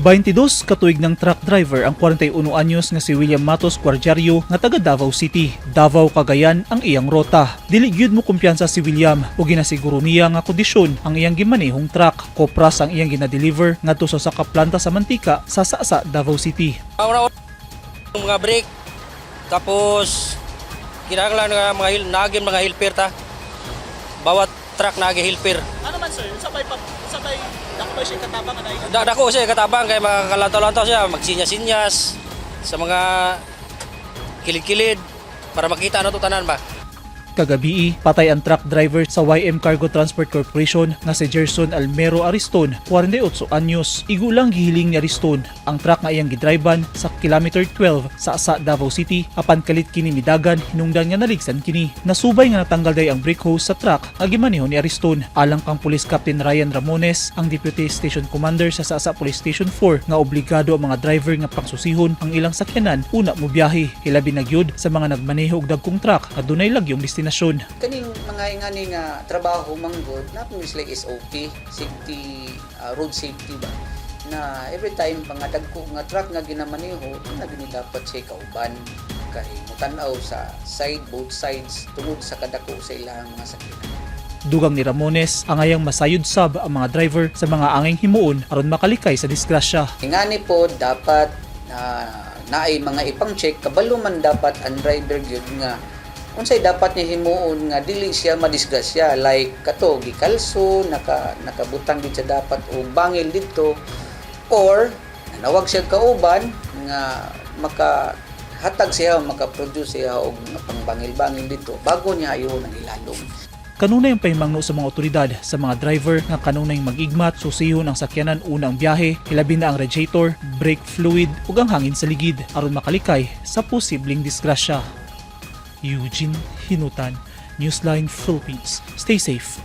22 katuig ng truck driver ang 41 anyos nga si William Matos Cuardiario nga taga Davao City. Davao, Cagayan ang iyang rota. Dili gyud mo kumpiyansa si William ug ginasiguro niya nga kondisyon ang iyang gimanehong truck. Kopras ang iyang ginadeliver ngadto sa usa ka planta sa mantika sa Sasa, Davao City. Una mga brake, tapos kinahanglan nga mga nagin mga helper ta. Bawat truck nagi helper. Ano man, sir, sa bay pa sa bay dako ba siya katabang anay? Dako siya katabang kay mga kalantaw-lantaw siya, magsinyas-sinyas sa mga kilid-kilid para makita na to tanan ba. Kagabii, patay ang truck driver sa YM Cargo Transport Corporation nga si Gerson Almero Ariston, 48 anyos. Igo lang gihiling ni Ariston ang truck nga iyang gidriban sa kilometer 12 sa Asa, Davao City, apan kalit kini midagan hinungdan nga naligsan kini. Nasubay nga natanggal day ang brake hose sa truck nga gimaneho ni Ariston. Alang kang Police Captain Ryan Ramones, ang Deputy Station Commander sa Sasa Police Station 4, nga obligado ang mga driver nga pangsusihon ang ilang sakyanan una mo biyahe, hilabi na gyud sa mga nagmaneho og dagkong truck nga dunay lagyong destinasyon. Kaning mga ingani nga trabaho manggod na sila SOP, safety, road safety ba, na every time mga dagko nga truck nga ginamaneho na gini dapat siya kauban kay mutan-aw sa side, both sides, tungod sa kadako sa ilang mga sakyanan. Dugang ni Ramones, angayang masayod sab ang mga driver sa mga angayng himuon aron makalikay sa disgrasya. Ingani po dapat na naay mga ipang-check, kabalo man dapat ang driver gyud nga unsay dapat niya himuon nga dili siya madisgrasya, like kato gikalso, nakabutang gid siya dapat og bangil didto or nanawag siya kauban nga makahatag siya, maka-produce siya og mga pangbangil-bangil dito bago niya ayon ang ilalom. Kanunay ang pahimangno sa mga otoridad sa mga driver nga kanunay mag-igmat, susihon ang sakyanan unang biyahe, hilabi na ang radiator, brake fluid ug ang hangin sa ligid aron makalikay sa posibleng disgrasya. Eugene Hinutan, Newsline Philippines. Stay safe.